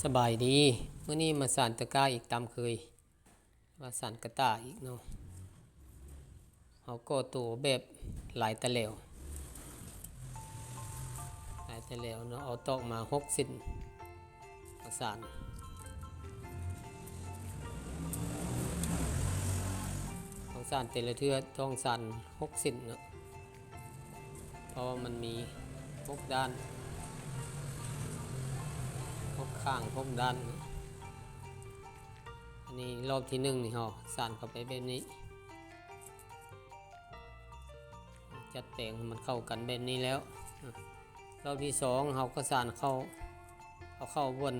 ສະບາຍດີ ມື້ນີ້ມາສານຕະກ້າອີກຕາມເຄີຍ ມາສານກະຕ່າອີກເນາະ. ເຮົາກໍ່ໂຕແບບລາຍຕະແຫຼວ ລາຍຕະແຫຼວເນາະ ເອົາຕອກມາຫົກເສັ້ນ ມາສານ ເຮົາສານແຕ່ລະເທື່ອຕ້ອງສານຫົກເສັ້ນເນາະ ເພາະວ່າມັນມີຫົກດ້ານ ຫົກຂ້າງ ຫົກດ້ານເນາະ. ອັນນີ້ລອບທີໜຶ່ງນີ້ ເຮົາສານເຂົ້າໄປແບບນີ້ ຈັດແປງໃຫ້ມັນເຂົ້າກັນແບບນີ້ແລ້ວ ອາ ລອບທີສອງເຮົາກໍສານເຂົ້າ ເອົາເຂົ້າບ່ອນ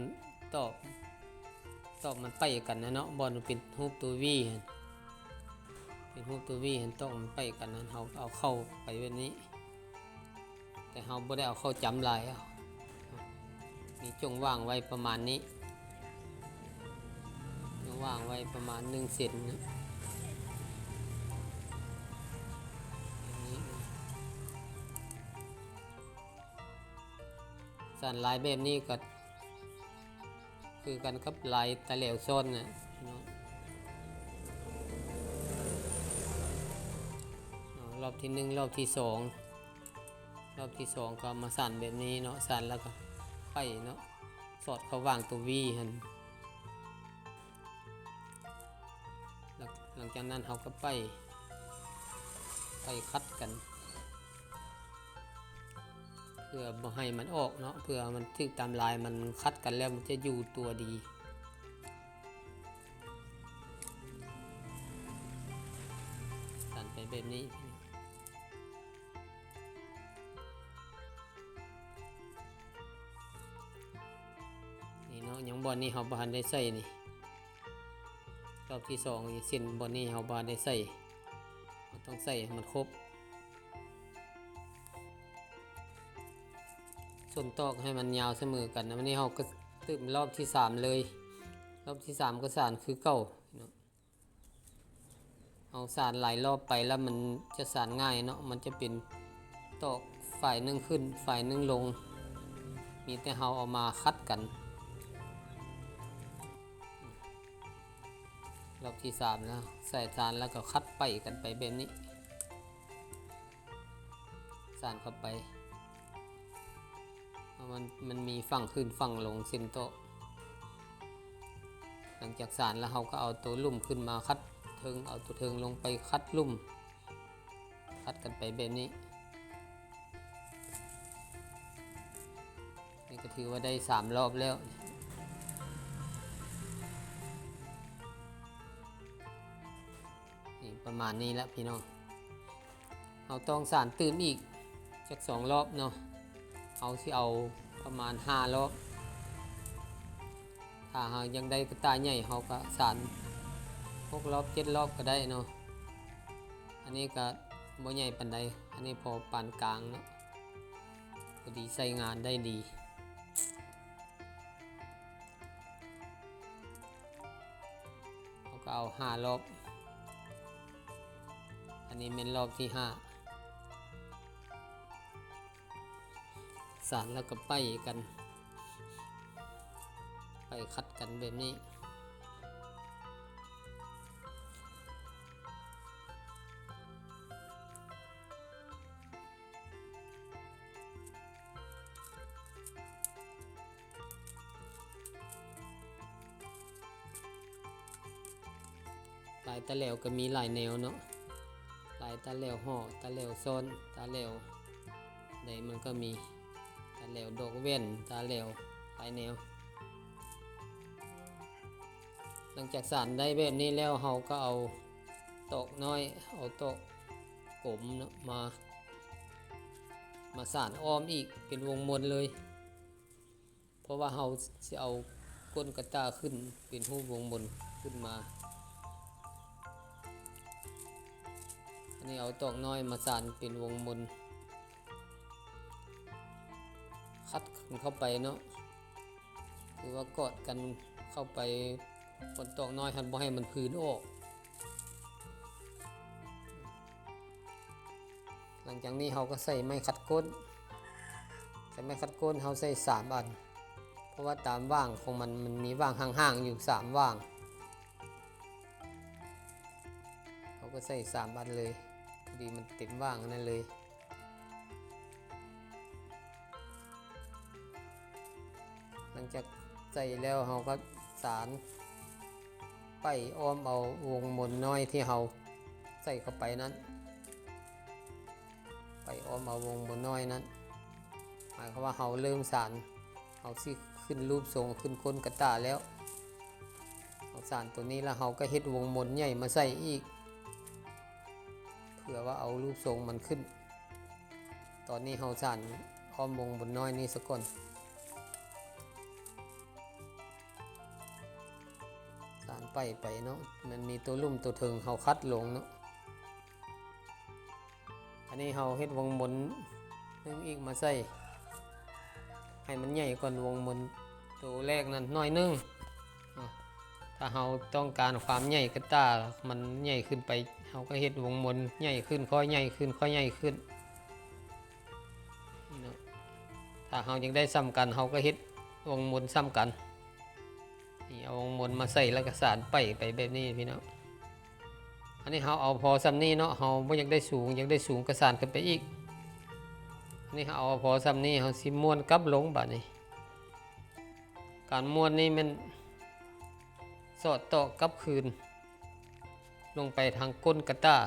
ຕອກ ຕອກມັນໄປກັນນະເນາະ ບ່ອນມັນເປັນຮູບຕົວ V ຫັ້ນ ເປັນຮູບຕົວ V ຫັ້ນ ຕອກມັນໄປກັນຫັ້ນ ເຮົາເອົາເຂົ້າໄປແບບນີ້ ແຕ່ເຮົາບໍ່ໄດ້ເອົາເຂົ້າຈ້ຳຫຼາຍ ເອົາ ມີຈົ່ງຫວ່າງໄວ້ປະມານນີ້ ຈົ່ງຫວ່າງໄວ້ປະມານໜຶ່ງເຊັນນະ ແບບນີ້. ສານລາຍແບບນີ້ກໍຄືກັນກັບລາຍຕະແຫຼວຊ້ອນນະເນາະ. ລອບທີໜຶ່ງ ລອບທີສອງ ລອບທີສອງກໍມາສານແບບນີ້ເນາະ ສານແລ້ວກໍໄປເນາະ ສອດເຂົ້າຫວ່າງຕົວ V ຫັ້ນ ຫຼັງ ຫຼັງຈາກນັ້ນເຮົາກໍໄປ ໄປຂັດກັນ ເພື່ອບໍ່ໃຫ້ມັນອອກເນາະ ເພື່ອມັນຖືກຕາມລາຍ ມັນຂັດກັນແລ້ວມັນຈະຢູ່ຕົວດີ ສານໄປແບບນີ້. ນີ້ເນາະ ຍັງບ່ອນນີ້ເຮົາບໍ່ທັນໄດ້ໃສ່ນີ້ ລອບທີສອງນີ້ ເສັ້ນບ່ອນນີ້ເຮົາບໍ່ໄດ້ໃສ່ ເຮົາຕ້ອງໃສ່ໃຫ້ມັນຄົບ ສົ້ນຕອກໃຫ້ມັນຍາວສະເໝີກັນ. ວັນນີ້ເຮົາກໍຕື່ມລອບທີສາມເລີຍ ລອບທີສາມກໍສານຄືເກົ່າເນາະ. ເຮົາສານຫຼາຍລອບໄປແລ້ວມັນຈະສານງ່າຍເນາະ ມັນຈະເປັນຕອກຝ່າຍໜຶ່ງຂຶ້ນ ຝ່າຍໜຶ່ງລົງ ມີແຕ່ເຮົາເອົາມາຂັດກັນ. ລອບທີສາມແລ້ວ ໃສ່ສານແລ້ວກໍຂັດໄປກັນໄປແບບນີ້ ສານເຂົ້າໄປ ເພາະມັນ ມັນມີຝັ່ງຂຶ້ນຝັ່ງລົງເສັ້ນໂຕະ. ຫຼັງຈາກສານແລ້ວ ເຮົາກໍເອົາໂຕລຸ່ມຂຶ້ນມາຂັດເທິງ ເອົາໂຕເທິງລົງໄປຂັດລຸ່ມ ຂັດກັນໄປແບບນີ້. ນີ້ກໍຖືວ່າໄດ້ສາມລອບແລ້ວ. ນີ້ປະມານນີ້ແຫຼະພີ່ນ້ອງ. ເຮົາຕ້ອງສານຕື່ມອີກຈັກສອງລອບເນາະ. ເຮົາຊິເອົາປະມານຫ້າລອບ. ຖ້າເຮົາຢາກໄດ້ກະຕ່າໃຫຍ່ ເຮົາກະສານຫົກລອບ ເຈັດລອບກະໄດ້ເນາະ. ອັນນີ້ກະບໍ່ໃຫຍ່ປານໃດ, ອັນນີ້ພໍປານກາງເນາະ, ພໍດີໃຊ້ງານໄດ້ດີ. ເຮົາກໍເອົາຫ້າລອບ. ອັນນີ້ແມ່ນລອບທີຫ້າ. ສານແລ້ວກໍໄປກັນ, ໄປຂັດກັນແບບນີ້. ລາຍຕາແຫຼວກໍມີຫຼາຍແນວເນາະ, ລາຍຕາແຫຼວຫໍ່, ຕາແຫຼວຊ້ອນ, ຕາແຫຼວໃດມັນກໍມີ, ຕາແຫຼວດອກແວ່ນ, ຕາແຫຼວຫຼາຍແນວ. ຫຼັງຈາກສານໄດ້ແບບນີ້ແລ້ວ ເຮົາກໍເອົາຕອກນ້ອຍ, ເອົາຕອກກົມເນາະ ມາ, ມາສານອ້ອມອີກເປັນວົງມົນເລີຍ. ເພາະວ່າເຮົາຊິເອົາກົ້ນກະຕ່າຂຶ້ນເປັນຮູບວົງມົນຂຶ້ນມາ. ອັນນີ້ເອົາຕອກນ້ອຍມາສານເປັນວົງມົນ, ຂັດກັນເຂົ້າໄປເນາະ, ຄືວ່າກອດກັນເຂົ້າໄປ ກົ້ນຕອກນ້ອຍຫັ້ນ ບໍ່ໃຫ້ມັນຜືນອອກ. ຫຼັງຈາກນີ້ເຮົາກໍໃສ່ໄມ້ຂັດກົ້ນ, ໃສ່ໄມ້ຂັດກົ້ນເຮົາໃສ່ສາມອັນ, ເພາະວ່າຕາມຫວ່າງຂອງມັນ ມັນມີຫວ່າງຫ່າງໆຢູ່ສາມຫວ່າງ ເຮົາກໍໃສ່ສາມອັນເລີຍ ພໍດີມັນເຕັມຫວ່າງອັນນັ້ນເລີຍ. ຫຼັງຈາກໃສ່ແລ້ວ ເຮົາກໍສານໄປອ້ອມເອົາວົງມົນນ້ອຍທີ່ເຮົາໃສ່ເຂົ້າໄປນັ້ນ ໄປອ້ອມເອົາວົງມົນນ້ອຍນັ້ນ ໝາຍຄວາມວ່າເຮົາເລີ່ມສານ ເຮົາຊິຂຶ້ນຮູບຊົງ ຂຶ້ນກົ້ນກະຕ່າແລ້ວ ເຮົາສານໂຕນີ້ແລ້ວ ເຮົາກໍເຮັດວົງມົນໃຫຍ່ມາໃສ່ອີກ ເພື່ອວ່າເອົາຮູບຊົງມັນຂຶ້ນ. ຕອນນີ້ເຮົາສານອ້ອມວົງມົນນ້ອຍນີ້ສາກ່ອນ ສານໄປໄປເນາະ ມັນມີໂຕລຸ່ມໂຕເທິງ ເຮົາຄັດລົງເນາະ. ອັນນີ້ເຮົາເຮັດວົງມົນໜຶ່ງອີກມາໃສ່ ໃຫ້ມັນໃຫຍ່ກວ່າວົງມົນໂຕແລກນັ້ນໜ້ອຍໜຶ່ງ. ເນາະ ຖ້າເຮົາຕ້ອງການຄວາມໃຫຍ່ກະຕ່າມັນໃຫຍ່ຂຶ້ນໄປ ເຮົາກໍເຮັດວົງມົນໃຫຍ່ຂຶ້ນ ຄ່ອຍໃຫຍ່ຂຶ້ນ ຄ່ອຍໃຫຍ່ຂຶ້ນ ນີ້ເນາະ. ຖ້າເຮົາຢາກໄດ້ສ່ຳກັນ ເຮົາກໍເຮັດວົງມົນສ່ຳກັນ ນີ້ ເອົາວົງມົນມາໃສ່ ແລ້ວກໍສານໄປໄປແບບນີ້ພີ່ນ້ອງ. ອັນນີ້ເຮົາເອົາພໍສ່ຳນີ້ເນາະ ເຮົາບໍ່ຢາກໄດ້ສູງ ຢາກໄດ້ສູງກໍສານຂຶ້ນໄປອີກ. ອັນນີ້ເຮົາເອົາພໍສ່ຳນີ້ ເຮົາຊິມ້ວນກັບລົງບາດນີ້. ການມ້ວນນີ້ແມ່ນສອດຕອກກັບຄືນລົງໄປທາງກົ້ນກະຕ່າ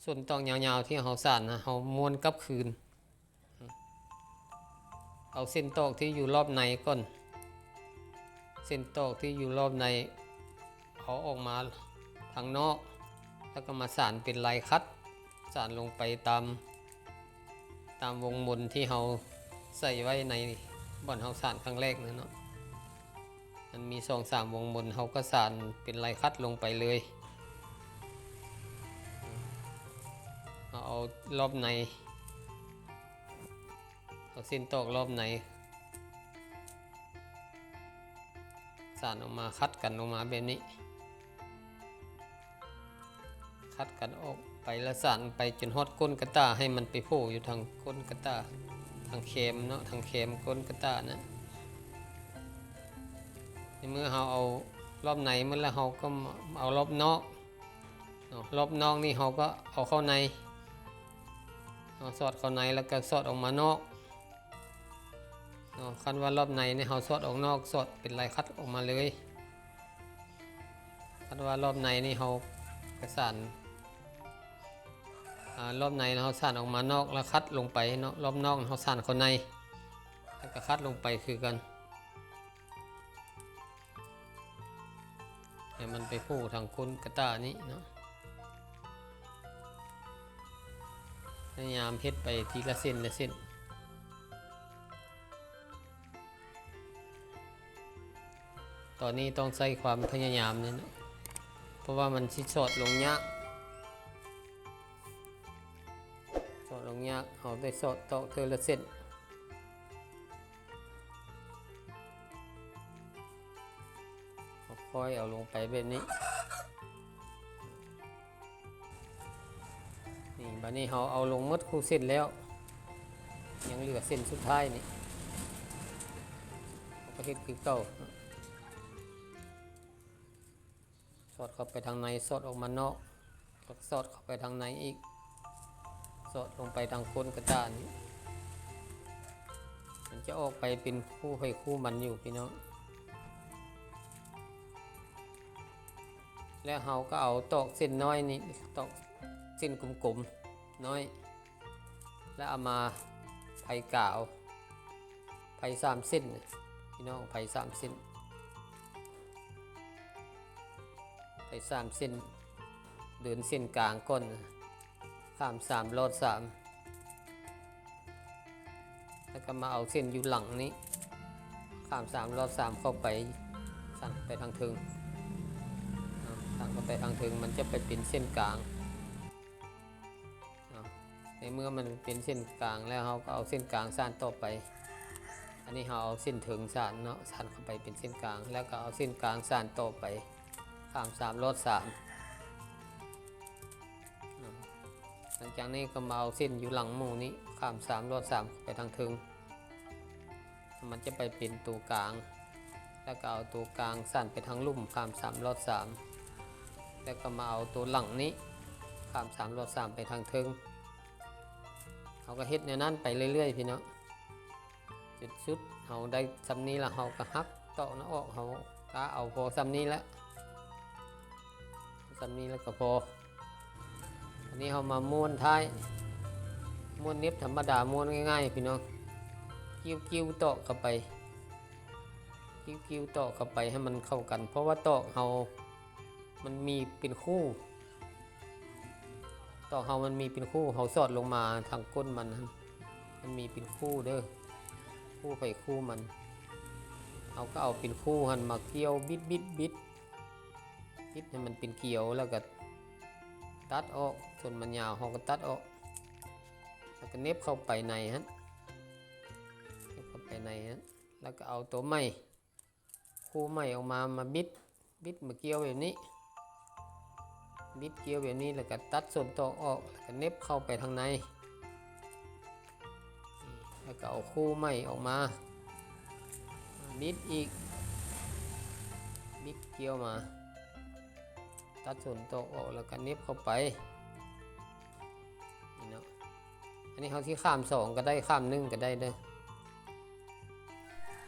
ສົ້ນຕອກຍາວໆທີ່ເຮົາສານນະ ເຮົາມ້ວນກັບຄືນ ເອົາເສັ້ນຕອກທີ່ຢູ່ລອບໃນກ່ອນ ເສັ້ນຕອກທີ່ຢູ່ລອບໃນເອົາອອກມາທາງນອກ ແລ້ວກໍມາສານເປັນລາຍຄັດ ສານລົງໄປຕາມ ຕາມວົງມົນທີ່ເຮົາໃສ່ໄວ້ໃນບ່ອນເຮົາສານຄັ້ງແລກນັ້ນເນາະ. ມັນມີສອງສາມວົງມົນ ເຮົາກໍສານເປັນລາຍຄັດລົງໄປເລີຍ. ເຮົາເອົາລອບໃນ ເອົາເສັ້ນຕອກລອບໃນ ສານອອກມາ ຄັດກັນອອກມາແບບນີ້. ຄັດກັນອອກໄປ ແລ້ວສານໄປຈົນຮອດກົ້ນກະຕ່າ ໃຫ້ມັນໄປໂຜ່ຢູ່ທາງກົ້ນກະຕ່າ ທາງແຄມເນາະ ທາງແຄມກົ້ນກະຕ່ານະ. ໃນເມື່ອເຮົາເອົາລອບໃນໝົດແລ້ວ ເຮົາກໍມາເອົາລອບນອກເນາະ ລອບນອກນີ້ເຮົາກໍເອົາເຂົ້າໃນເນາະ ສອດເຂົ້າໃນ ແລ້ວກໍສອດອອກມານອກເນາະ. ຄັນວ່າລອບໃນນີ້ເຮົາສອດອອກນອກ ສອດເປັນລາຍຄັດອອກມາເລີຍ. ຄັນວ່າລອບໃນນີ້ເຮົາກະສານ ອາ ລອບໃນເຮົາສານອອກມານອກ ແລ້ວຄັດລົງໄປເນາະ ລອບນອກເຮົາສານເຂົ້າໃນ ແລ້ວກະຄັດລົງໄປຄືກັນ ໃຫ້ມັນໄປໂຜ່ທາງກົ້ນກະຕ່ານີ້ເນາະ. ພະຍາຍາມເຮັດໄປທີລະເສັ້ນລະເສັ້ນ. ຕອນນີ້ຕ້ອງໃຊ້ຄວາມພະຍາຍາມນີ້ເນາະ ເພາະວ່າມັນຊິສອດລົງຍາກ ສອດລົງຍາກ ເຮົາໄດ້ສອດຕອກເທື່ອລະເສັ້ນ ເຮົາຄ່ອຍເອົາລົງໄປແບບນີ້. ນີ້ ບາດນີ້ເຮົາເອົາລົງໝົດຄູ່ເສັ້ນແລ້ວ ຍັງເຫຼືອເສັ້ນສຸດທ້າຍນີ້ ເຮົາກໍເຮັດຄືເກົ່າ ສອດເຂົ້າໄປທາງໃນ ສອດອອກມານອກ ສອດເຂົ້າໄປທາງໃນອີກ ສອດລົງໄປທາງກົ້ນກະຕ່ານີ້ ມັນຈະອອກໄປເປັນຄູ່ໃຜຄູ່ມັນຢູ່ພີ່ນ້ອງ. ແລ້ວເຮົາກໍເອົາຕອກເສັ້ນນ້ອຍນີ້ ຕອກເສັ້ນກົມໆນ້ອຍ ແລ້ວເອົາມາໄພກາວ ໄພສາມເສັ້ນ ພີ່ນ້ອງ ໄພສາມເສັ້ນ ໄພສາມເສັ້ນ ເດີນເສັ້ນກາງກ່ອນ ຂ້າມສາມລອດສາມ ແລ້ວກໍມາເອົາເສັ້ນຢູ່ຫຼັງນີ້ ຂ້າມສາມລອດສາມເຂົ້າໄປ ສານເຂົ້າໄປທາງເທິງ ເນາະ ສານເຂົ້າໄປທາງເທິງ ມັນຈະໄປເປັນເສັ້ນກາງເນາະ. ໃນເມື່ອມັນເປັນເສັ້ນກາງແລ້ວ ເຮົາກໍເອົາເສັ້ນກາງສານຕໍ່ໄປ. ອັນນີ້ເຮົາເອົາເສັ້ນເທິງສານເນາະ ສານເຂົ້າໄປເປັນເສັ້ນກາງ ແລ້ວກໍເອົາເສັ້ນກາງສານຕໍ່ໄປ ຂ້າມສາມລອດສາມ ເນາະ. ຫຼັງຈາກນີ້ກໍມາເອົາເສັ້ນຢູ່ຫຼັງໝູ່ນີ້ ຂ້າມສາມລອດສາມໄປທາງເທິງ ມັນຈະໄປເປັນຕົວກາງ ແລ້ວກໍເອົາຕົວກາງສັ້ນໄປທາງລຸ່ມ ຂ້າມສາມລອດສາມ ແລ້ວກໍມາເອົາຕົວຫຼັງນີ້ ຂ້າມສາມລອດສາມໄປທາງເທິງ. ເຮົາກໍເຮັດແນວນັ້ນໄປເລື້ອຍໆ ພີ່ນ້ອງ. ຈຸດສຸດເຮົາໄດ້ຊ່ຳນີ້ລະ ເຮົາກໍຫັກຕອກນະອອກ ເຮົາກະເອົາພໍຊ່ຳນີ້ລະ ຊ່ຳນີ້ລະກໍພໍ. ອັນນີ້ເຮົາມາມ້ວນທ້າຍ ມ້ວນເນັບທຳມະດາ ມ້ວນງ່າຍໆ ພີ່ນ້ອງ ກິ້ວໆ ຕອກເຂົ້າໄປ ກິ້ວໆ ຕອກເຂົ້າໄປໃຫ້ມັນເຂົ້າກັນ ເພາະວ່າຕອກເຮົາ ມັນມີເປັນຄູ່ ຕອກເຮົາມັນມີເປັນຄູ່ ເຮົາສອດລົງມາທາງກົ້ນມັນຫັ້ນ ມັນມີເປັນຄູ່ເດີ ຄູ່ໃຜຄູ່ມັນ ເຮົາກໍເອົາເປັນຄູ່ຫັ້ນມາກ່ຽວ ບິດໆໆ ບິດໃຫ້ມັນເປັນກຽວ ແລ້ວກໍຕັດອອກ ສ່ວນມັນຍາວເຮົາກໍຕັດອອກ ແລ້ວກໍເນັບເຂົ້າໄປໃນຫັ້ນ ເນັບເຂົ້າໄປໃນຫັ້ນ ແລ້ວກໍເອົາຕົວໃໝ່ ຄູ່ໃໝ່ອອກມາ ມາບິດ ບິດມາກ່ຽວແບບນີ້ ບິດກ່ຽວແບບນີ້ ແລ້ວກໍຕັດສ່ວນຕອກອອກ ແລ້ວກໍເນັບເຂົ້າໄປທາງໃນ ແລ້ວກໍເອົາຄູ່ໃໝ່ອອກມາ ບິດອີກ ບິດກ່ຽວມາ ຕັດສ່ວນຕອກອອກ ແລ້ວກໍເນັບເຂົ້າໄປ ນີ້ເນາະ. ອັນນີ້ເຮົາຊິຂ້າມສອງກໍໄດ້ ຂ້າມໜຶ່ງກໍໄດ້ເດີ.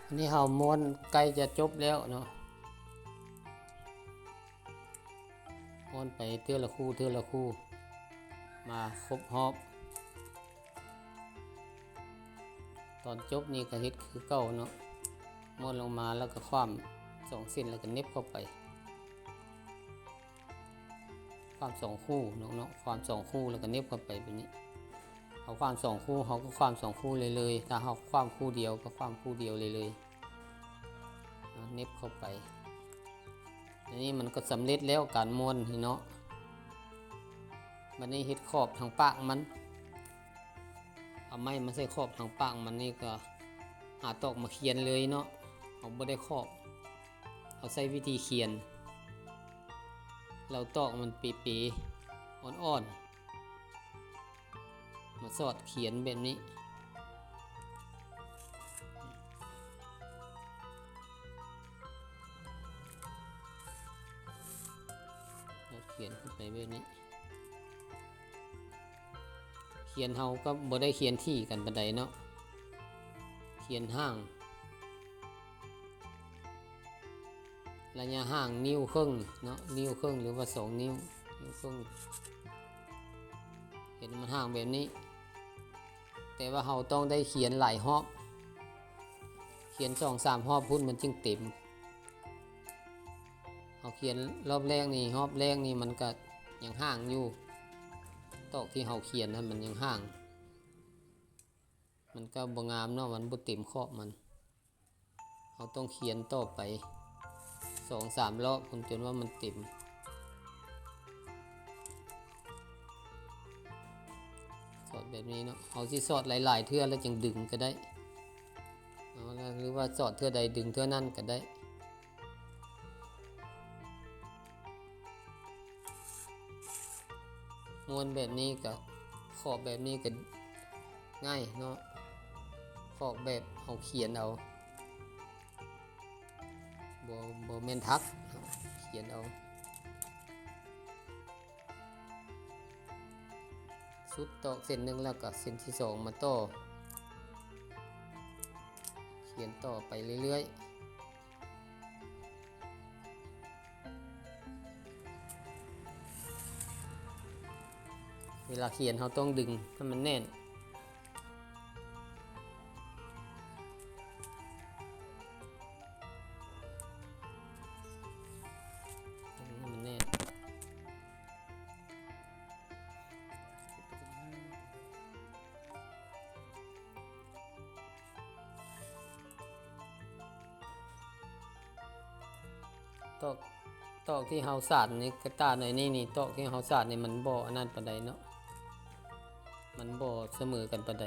ອັນນີ້ເຮົາມ້ວນໃກ້ຈະຈົບແລ້ວເນາະ ມ້ວນໄປເທື່ອລະຄູ່ ເທື່ອລະຄູ່ ມາຄົບຮອບ. ຕອນຈົບນີ້ກໍເຮັດຄືເກົ່າເນາະ ມ້ວນລົງມາແລ້ວກໍຂວ້ຳສອງເສັ້ນ ແລ້ວກໍເນັບເຂົ້າໄປ. ຂວ້ຳສອງຄູ່ເນາະ ຂວ້ຳສອງຄູ່ ແລ້ວກໍເນັບເຂົ້າໄປແບບນີ້. ເຮົາຂວ້ຳສອງຄູ່ ເຮົາກໍຂວ້ຳສອງຄູ່ເລີຍໆ ຖ້າເຮົາຂວ້ຳຄູ່ດຽວກໍຂວ້ຳຄູ່ດຽວເລີຍໆ ເນັບເຂົ້າໄປ. ອັນນີ້ມັນກໍສຳເລັດແລ້ວການມ້ວນນີ້ເນາະ. ບັດນີ້ເຮັດຂອບທາງປາກມັນ ເອົາໄມ້ມາໃສ່ຂອບທາງປາກມັນນີ້ ກໍຫາຕອກມາຂຽນເລີຍເນາະ. ເຮົາບໍ່ໄດ້ຂອບ ເຮົາໃຊ້ວິທີຂຽນ ເຮົາຕອກມັນເປໆ ອ່ອນໆ ມາສອດຂຽນແບບນີ້ ສອດຂຽນຂຶ້ນໄປແບບນີ້. ຂຽນເຮົາກໍບໍ່ໄດ້ຂຽນຖີ່ກັນປານໃດເນາະ ຂຽນຫ່າງ ໄລຍະຫ່າງນິ້ວເຄິ່ງເນາະ ນິ້ວເຄິ່ງ ຫຼືວ່າສອງນິ້ວ ນິ້ວເຄິ່ງ ເຫັນມັນຫ່າງແບບນີ້. ແຕ່ວ່າເຮົາຕ້ອງໄດ້ຂຽນຫຼາຍຮອບ ຂຽນສອງສາມຮອບພຸ້ນມັນຈຶ່ງເຕັມ. ເຮົາຂຽນຮອບແລກນີ້ ຮອບແລກນີ້ມັນກະຍັງຫ່າງຢູ່ ຕອກທີ່ເຮົາຂຽນຫັ້ນມັນຍັງຫ່າງ ມັນກະບໍ່ງາມເນາະ ມັນບໍ່ເຕັມຂອບມັນ. ເຮົາຕ້ອງຂຽນຕໍ່ໄປສອງສາມຮອບພຸ້ນ ຈົນວ່າມັນເຕັມ. ສອດແບບນີ້ເນາະ ເຮົາຊິສອດຫຼາຍໆເທື່ອແລ້ວຈຶ່ງດຶງກໍໄດ້ເນາະ ຫຼືວ່າສອດເທື່ອໃດດຶງເທື່ອນັ້ນກໍໄດ້. ມ້ວນແບບນີ້ກະ ຂອບແບບນີ້ກະງ່າຍເນາະ ຂອບແບບເຮົາຂຽນເອົາ ບໍ່ ບໍ່ແມ່ນຖັກເນາະ ຂຽນເອົາ. ສຸດຕອກເສັ້ນໜຶ່ງແລ້ວກໍເສັ້ນທີສອງມາຕໍ່ ຂຽນຕໍ່ໄປເລື້ອຍໆ. ເວລາຂຽນເຮົາຕ້ອງດຶງໃຫ້ມັນແໜ້ນ ໃຫ້ມັນແໜ້ນ. ຕອກ ຕອກທີ່ເຮົາສານນີ້ ກະຕ່າໜ້ອຍນີ້ນີ້ ຕອກທີ່ເຮົາສານນີ້ມັນບໍ່ອັນນັ້ນປານໃດເນາະ ມັນບໍ່ສະເໝີກັນປານໃດ.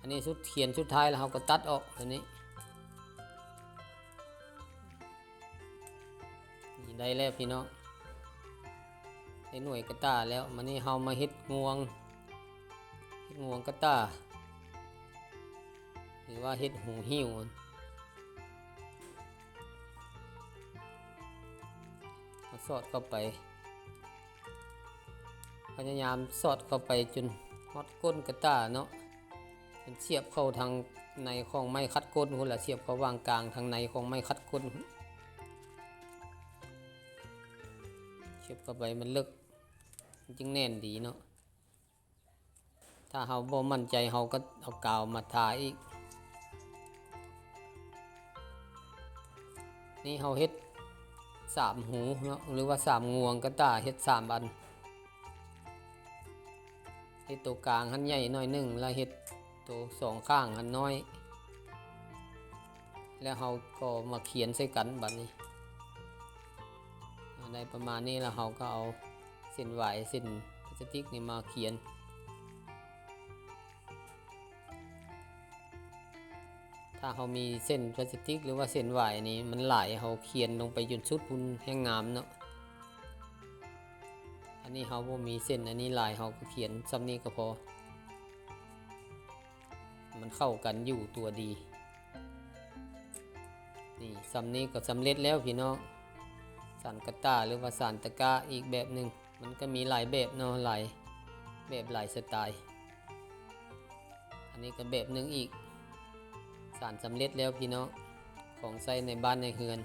ອັນນີ້ສຸດ ຂຽນສຸດທ້າຍແລ້ວເຮົາກໍຕັດອອກຕົວນີ້. ນີ້ໄດ້ແລ້ວພີ່ນ້ອງ ແບ ເຮັດໜ່ວຍກະຕ່າແລ້ວ ມານີ້ເຮົາມາເຮັດງວງ ເຮັດງວງກະຕ່າ ຫຼືວ່າເຮັດຫູຫິ້ວ ເຮົາສອດເຂົ້າໄປ ພະຍາຍາມສອດເຂົ້າໄປຈົນຮອດກົ້ນກະຕ່າເນາະ ມັນສຽບເຂົ້າທາງໃນຂອງໄມ້ຂັດກົ້ນພຸ້ນລະ ສຽບເຂົ້າຫວ່າງກາງທາງໃນຂອງໄມ້ຂັດກົ້ນ ສຽບເຂົ້າໄປມັນເລິກ ມັນຈຶ່ງແໜ້ນດີເນາະ. ຖ້າເຮົາບໍ່ໝັ້ນໃຈ ເຮົາກໍເອົາກາວມາທາອີກ. ນີ້ເຮົາເຮັດສາມຫູເນາະ ຫຼືວ່າສາມງວງກະຕ່າ ເຮັດສາມອັນ ເຮັດໂຕກາງຫັ້ນໃຫຍ່ໜ້ອຍໜຶ່ງ ແລ້ວເຮັດໂຕສອງຂ້າງຫັ້ນນ້ອຍ ແລ້ວເຮົາກໍມາຂຽນໃສ່ກັນບັດນີ້ ໄດ້ປະມານນີ້ ແລ້ວເຮົາກໍເອົາເສັ້ນຫວາຍ ເສັ້ນພລາສຕິກນີ້ມາຂຽນ. ຖ້າເຮົາມີເສັ້ນພລາສຕິກ ຫຼືວ່າເສັ້ນຫວາຍນີ້ມັນຫຼາຍ ເຮົາຂຽນລົງໄປຈົນສຸດພຸ້ນແຮ່ງງາມເນາະ. ອັນນີ້ເຮົາບໍ່ມີເສັ້ນອັນນີ້ຫຼາຍ ເຮົາກໍຂຽນສ່ຳນີ້ກໍພໍ ມັນເຂົ້າກັນຢູ່ຕົວດີ. ນີ້ ສ່ຳນີ້ກໍສຳເລັດແລ້ວພີ່ນ້ອງ ສານກະຕ່າ ຫຼືວ່າສານຕະກ້າອີກແບບໜຶ່ງ ມັນກໍມີຫຼາຍແບບເນາະ ຫຼາຍແບບຫຼາຍສະໄຕ. ອັນນີ້ກໍແບບໜຶ່ງອີກ ສານສຳເລັດແລ້ວພີ່ນ້ອງ ຂອງໃຊ້ໃນບ້ານໃນເຮືອນ.